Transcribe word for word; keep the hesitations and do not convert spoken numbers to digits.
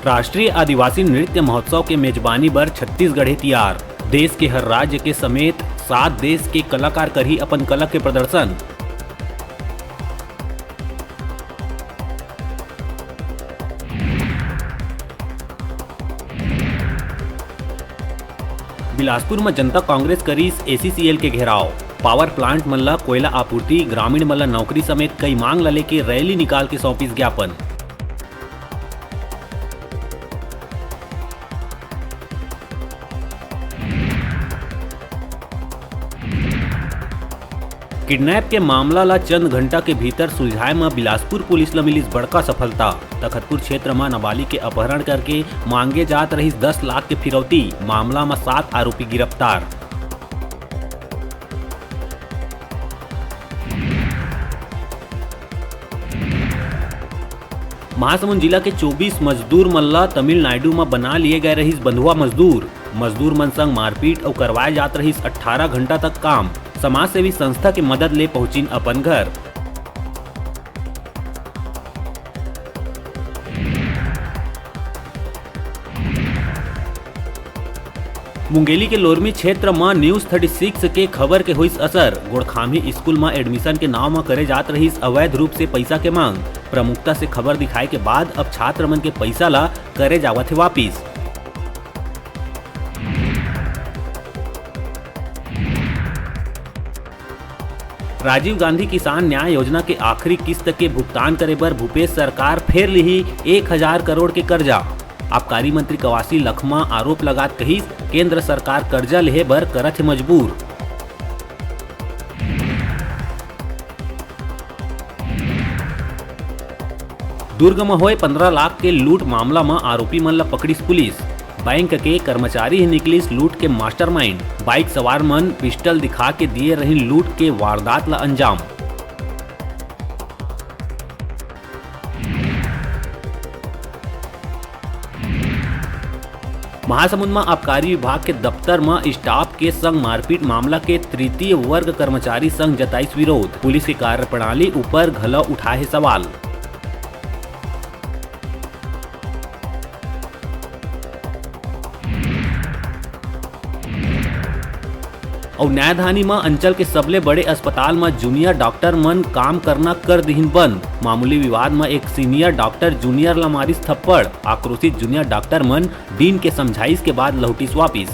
राष्ट्रीय आदिवासी नृत्य महोत्सव के मेजबानी बर छत्तीसगढ़ हे तियार। देश के हर राज्य के समेत सात देश के कलाकार करही अपन कला के प्रदर्शन। बिलासपुर म जनता कांग्रेस करिस एसीसीएल के घेराव। पावर प्लांट मन ल कोयला आपूर्ति, ग्रामीण मन ल नौकरी समेत कई मांग ल लेके रैली निकाल के सौंपिस ज्ञापन। किडनैप के मामला ला चंद घंटा के भीतर सुलझाए म बिलासपुर पुलिस ला मिलिस बड़का सफलता। तखतपुर क्षेत्र म नाबालिग के अपहरण करके मांगे जात रहिस दस लाख के फिरौती। मामला म सात आरोपी गिरफ्तार। महासमुंद जिला के चौबीस मजदूर मन ला तमिलनाडु म बना लिए गए रहिस बंधुआ मजदूर। मजदूर मन संग मारपीट अउ करवाए जात रहिस अट्ठारह घंटा तक काम। समाजसेवी संस्था के मदद ले पहुंचिन अपन घर। मुंगेली के लोरमी क्षेत्र म न्यूज थर्टी सिक्स के खबर के होइस असर। गोड़खामही स्कूल म एडमिशन के नाव म करे जात रहिस अवैध रूप से पइसा के मांग। प्रमुखता से खबर दिखाए के बाद अब छात्र मन के पइसा ला करे जावत हे वापिस। राजीव गांधी किसान न्याय योजना के आखिरी किस्त के भुगतान करे बर भूपेश सरकार फेर लिही एक हजार करोड़ के कर्जा। आबकारी मंत्री कवासी लखमा आरोप लगात कहिस, केंद्र सरकार कर्जा लेहे बर करत हे मजबूर। दुर्ग म होए पंद्रह लाख के लूट मामला म आरोपी मन ल पकड़िस पुलिस। बैंक के कर्मचारी ही निकलिस लूट के मास्टरमाइंड। बाइक सवार मन पिस्टल दिखा के दिए रहिन लूट के वारदात ल अंजाम। महासमुंद म आबकारी विभाग के दफ्तर म स्टाफ के संग मारपीट मामला के तृतीय वर्ग कर्मचारी संघ जताइस विरोध। पुलिस के कार्यप्रणाली ऊपर घलो उठाए हे सवाल। अउ न्यायधानी म अंचल के सबले बड़े अस्पताल म जूनियर डॉक्टर मन काम करना कर दिहिन बंद। मामूली विवाद म एक सीनियर डॉक्टर जूनियर ला मारिस थप्पड़। आक्रोशित जूनियर डॉक्टर मन डीन के समझाइश के बाद लहुटिस वापिस।